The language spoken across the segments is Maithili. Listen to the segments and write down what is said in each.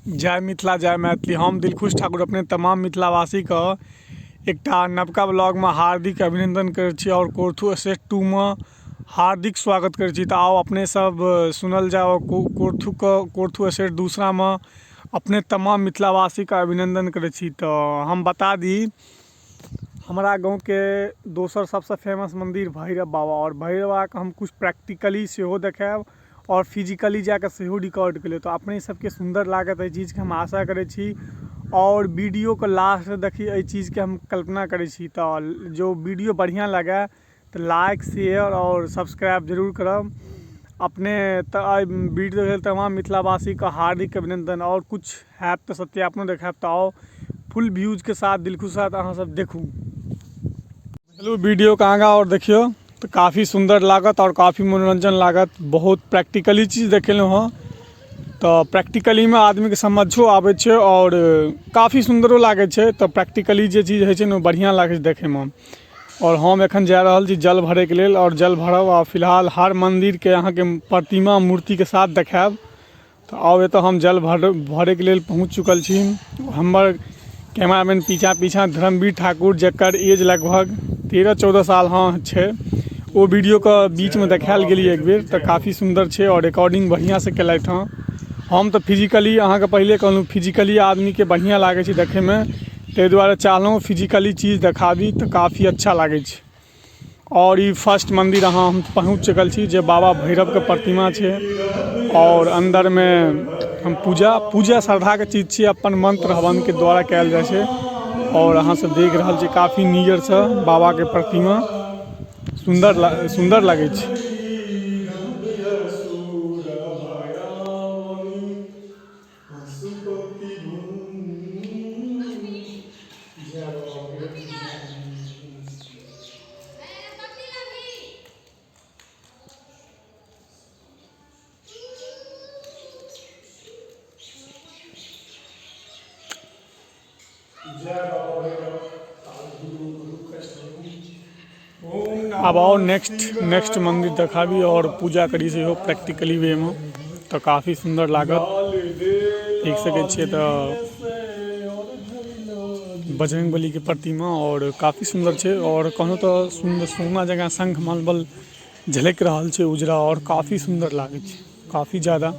जय मिथिला जय मैथिली। हम दिलखुश ठाकुर अपने तमाम मिथिलावासीके एकटा नवका ब्लॉगमे हार्दिक अभिनंदन करै छी और कोर्थू एसेट 2 मे हार्दिक स्वागत करै छी। तऽ आउ अपने सब सुनल जाओ कोर्थूके कोर्थू एसेट दूसरामे अपने तमाम मिथिलावासीके अभिनंदन करै छी। तऽ हम बता दी हमरा गाँवके दोसर सबसँ फेमस मन्दिर भैरव बाबा और भैरव बाबाके हम किछु प्रैक्टिकली सेहो देखायब और फिजिकली जाकऽ सेहो रिकॉर्ड केलियै। तऽ अपने सबके सुन्दर लागत एहि चीजके हम आशा करै छी और वीडियोके लास्ट देखी एहि चीजके हम कल्पना करै छी। तऽ जो वीडियो बढ़िआँ लागै तऽ लाइक शेयर और सब्सक्राइब जरूर करब अपने। तऽ एहि वीडियो लेल तमाम मिथिलावासीके हार्दिक अभिनन्दन और किछु हैत तऽ सत्यापनो देखायब। तऽ आउ फुल व्यूजके साथ दिलखुश साथ अहाँ सब देखू। चलू वीडियोके आगाँ आओर देखियौ तऽ काफी सुन्दर लागत आओर काफी मनोरंजन लागत। बहुत प्रैक्टिकली चीज देखेलहुँ हँ तऽ प्रैक्टिकलीमे आदमीके समझो आबै छै आओर काफी सुन्दरो लागै छै। तऽ प्रैक्टिकली जे चीज होइ छै ने ओ बढ़िआँ लागै छै देखैमे। आओर हम एखन जा रहल छी जल भरैके लेल आओर जल भरब आ फिलहाल हर मन्दिरके अहाँके प्रतिमा मूर्तिके साथ देखायब। तऽ आउ एतऽ हम जल भरैके लेल पहुँच चुकल छी। हमर कैमरामैन पीछा पीछा धर्मवीर ठाकुर जकर एज लगभग 13-14 साल हाँ छै ओ वीडियोके बीचमे देखायल गेलियै एक बेर। तऽ काफी सुन्दर छै आओर रिकॉर्डिंग बढ़िआँसँ केलथि हँ। हम तऽ फिजिकली अहाँके पहिले कहलहुँ फिजिकली आदमीके बढ़िआँ लागै छै देखैमे, ताहि दुआरे चाहलहुँ फिजिकली चीज देखाबी तऽ काफी अच्छा लागै छै। और ई फर्स्ट मंदिर अहाँ हम पहुँच चुकल छी जे बाबा भैरव के प्रतिमा छै और अंदर में हम पूजा पूजा श्रद्धा के चीज छियै, अपन मंत्र हवन के द्वारा कयल जाइ छै। और अहाँ सब देख रहल छी काफी नियर से बाबा के प्रतिमा सुंदर सुंदर लगै छै। आब आओ नेक्स्ट नेक्स्ट मंदिर देखाबी और पूजा करी सेहो प्रैक्टिकली वे में तऽ काफी सुन्दर लागत। देख सकै छियै तऽ बजरंगबली के प्रतिमा और काफी सुन्दर छै। और कहलहुँ तऽ सुन्दर सोना जकाँ शंख मार्बल झलकि रहल छै उजरा और काफी सुन्दर लागै छै काफी ज्यादा।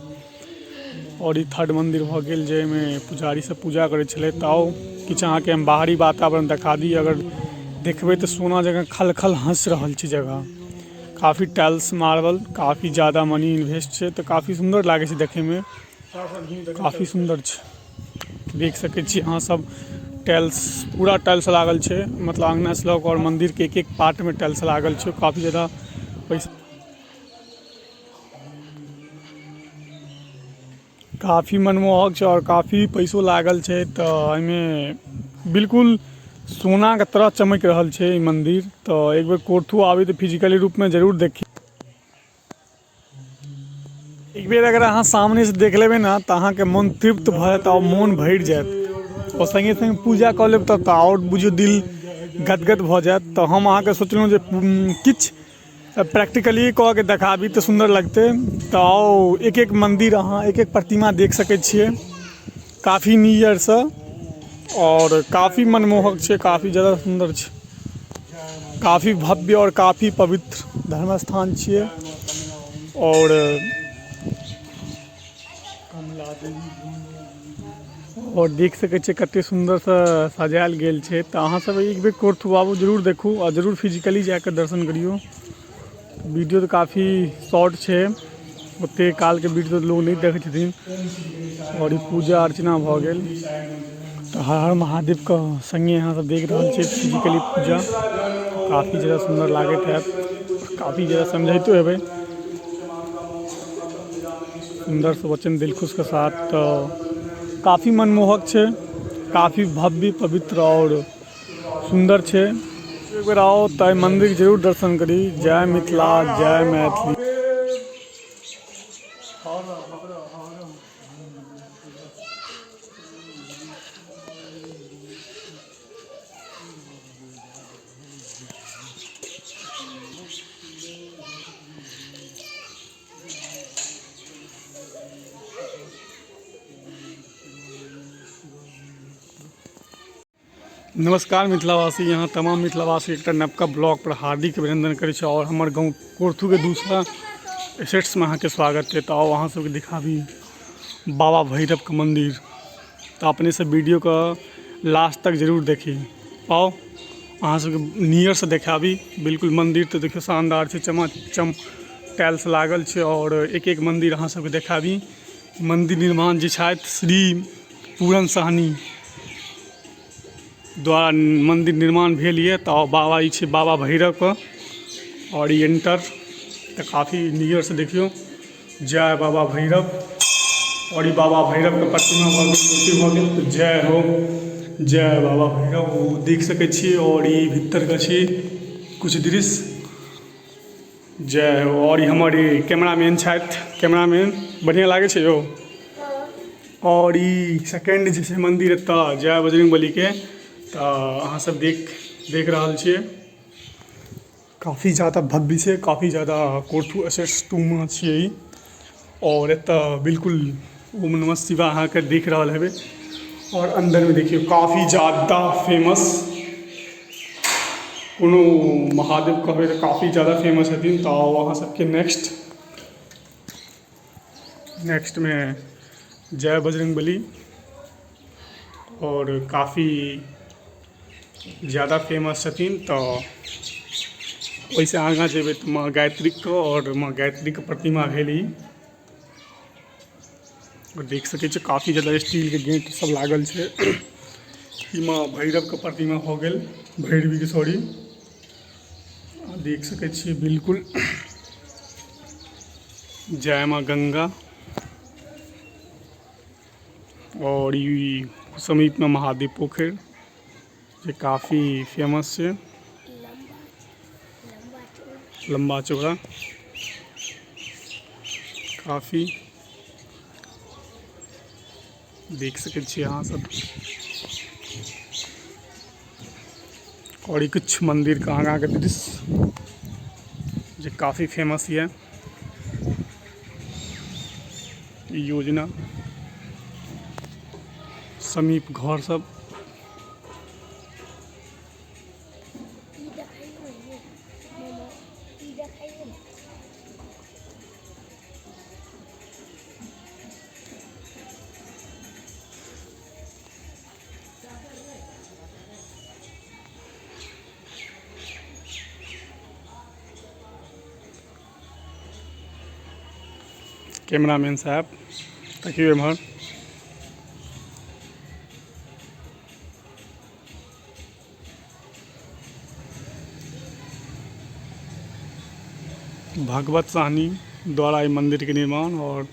और ई थर्ड मंदिर भऽ गेल जाहिमे पुजारी सब पूजा करै छलै। तऽ आउ किछु अहाँके हम बाहरी वातावरण देखा दी। अगर देखबै तऽ सोना जकाँ खलखल हँसि रहल छै जगह। काफी टाइल्स मार्बल काफी ज्यादा मनी इन्वेस्ट छै तऽ काफी सुन्दर लागै छै देखैमे, काफी सुन्दर छै। देख सकै छी अहाँ सब टाइल्स पूरा टाइल्स लागल छै, मतलब अङ्गना से लऽ कऽ और मंदिर के एक एक पार्ट में टाइल्स लागल छै। काफी ज्यादा पैसा काफी मनमोहक छै और काफी पैसो लागल छै। तऽ एहिमे बिल्कुल सोना के तरह चमकि रहल छै ई मंदिर। तऽ एक बेर कोर्थू आबी तऽ फिजिकली रूप में जरूर देखी। एक बेर अगर अहाँ सामने से देख लेबै ने तऽ अहाँके मन तृप्त भऽ जायत और मोन भरि जायत। और संगे संगे पूजा कऽ लेब तब तऽ आओर बुझियौ दिल गदगद भऽ जायत। तऽ हम अहाँके सोचलहुँ जे किछु प्रैक्टिकली कऽ के देखाबी तऽ सुन्दर लगतै। तऽ आउ एक एक मन्दिर अहाँ एक एक प्रतिमा देख सकै छियै काफी नियरसँ और काफी मनमोहक छै, काफी ज्यादा सुन्दर छै, काफी भव्य और काफी पवित्र धर्म स्थान छियै। और और देख सकै छियै कते सुन्दरसँ सजायल गेल छै। तऽ अहाँ सब एक बेर कोर्थू आबू जरूर देखू और जरूर फिजिकली जाके दर्शन करियौ। वीडियो तऽ काफी शॉर्ट छै, ओते कालके वीडियो तऽ लोग नहि देखै छथिन। और ई पूजा अर्चना भऽ गेल तऽ हर हर महादेवके सङ्गे अहाँ सब देख रहल छियै फिजिकली पूजा। काफी ज्यादा सुन्दर लागैत हैत, काफी ज्यादा समझैतो हेबै सुन्दर से वचन दिलखुश के साथ। तऽ काफी मनमोहक छै, काफी भव्य पवित्र और सुन्दर छै। एक बेर आओ तऽ मंदिर जरूर दर्शन करी। जय मिथिला जय मैथिली। नमस्कार मिथिलावासी, यहाँ तमाम मिथिलावासी एकटा नवका ब्लॉग पर हार्दिक अभिनंदन करै छी। और हमर गाँव कोर्थू के दूसरा एसेट्स में अहाँके स्वागत है। तो आओ अहाँ सबके दिखाबी बाबा भैरव के मंदिर। तो अपने सब वीडियो के लास्ट तक जरूर देखी। आओ अहाँ सबके नियर से देखाबी। बिल्कुल मंदिर तो देखियो शानदार छै, चमाचम टाइल्स लागल छै। और एक एक मंदिर अहाँ सबके देखाबी। मंदिर निर्माण जे छथि श्री पूरन सहनी द्वारा मंदिर निर्माण भेल ये। तो बाबा ई छै बाबा भैरव के। और ई एंटर तो काफ़ी नियर से देखियो, जय बाबा भैरव। और ई बाबा भैरव के प्रतिमा भऽ गेल, मूर्ति भऽ गेल। तो जय हो, जय बाबा भैरव। ओ देख सकै छियै। और ई भीतर के छी कुछ दृश्य, जय हो। और ई हमर ई कैमरामैन छथि, कैमरामैन बढ़िआँ लागै छै यौ। और ई सेकेंड जे छै मंदिर एतऽ जय बजरंगबली के, तऽ अहाँ सब देख देख रहल छियै। काफ़ी ज़्यादा भव्य छै, काफ़ी ज़्यादा कोर्थू एसेट्स 2 मे छियै ई। और एतऽ बिल्कुल ओम नमः शिवाय अहाँके देख रहल हेबै। और अंदर में देखियौ काफ़ी ज़्यादा फेमस कोनो महादेव कहबै तऽ काफ़ी ज़्यादा फेमस छथिन। तऽ अहाँ सबके नेक्स्ट नेक्स्ट में जय बजरंगबली। और काफ़ी ज़्यादा फेमस छथिन। तऽ ओहिसँ आगाँ जेबै तऽ माँ गायत्रीके, और माँ गायत्रीके प्रतिमा भेल ई। और देख सकै छियै काफ़ी ज़्यादा स्टीलके गेट सब लागल छै। ई माँ भैरवके प्रतिमा भऽ गेल, भैरवीके सॉरी। देख सकै छियै बिल्कुल जय माँ गंगा। और ई समीप में महादेव पोखरि जे काफ़ी फेमस छै, लंबा चौड़ा काफ़ी देख सकै छियै अहाँ सब। और ई कुछ मंदिर के आगाँ के दृश्य जे काफ़ी फेमस ये। ई योजना समीप घर सब। कैमरामैन साहब तकियो एम्हर। भगवत सहनी द्वारा ई मंदिर के निर्माण। और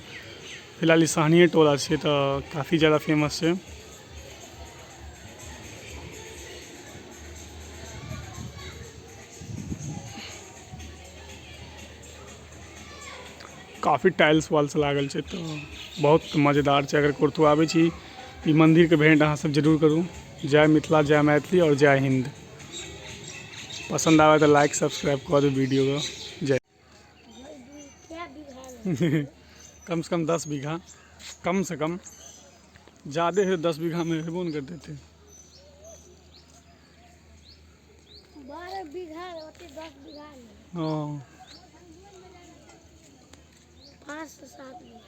फिलहाल ई सहनिये टोला छै तऽ काफ़ी ज़्यादा फेमस छै। काफ़ी टाइल्स वाल्स लागल छै तऽ बहुत मजेदार छै। अगर कोर्थू आबै छी ई मंदिर के भेंट अहाँ सब जरूर करू। जय मिथिला, जय मैथिली और जय हिंद। पसंद आवे तो लाइक सब्सक्राइब कर दो वीडियो को। जय। कम से कम 10 बीघा, कम से कम ज़्यादा है 10 बीघा में हेबो न करते थे। 12 बीघा होते, 10 बीघा नहीं। हाँ। 5 से 7 बीघा।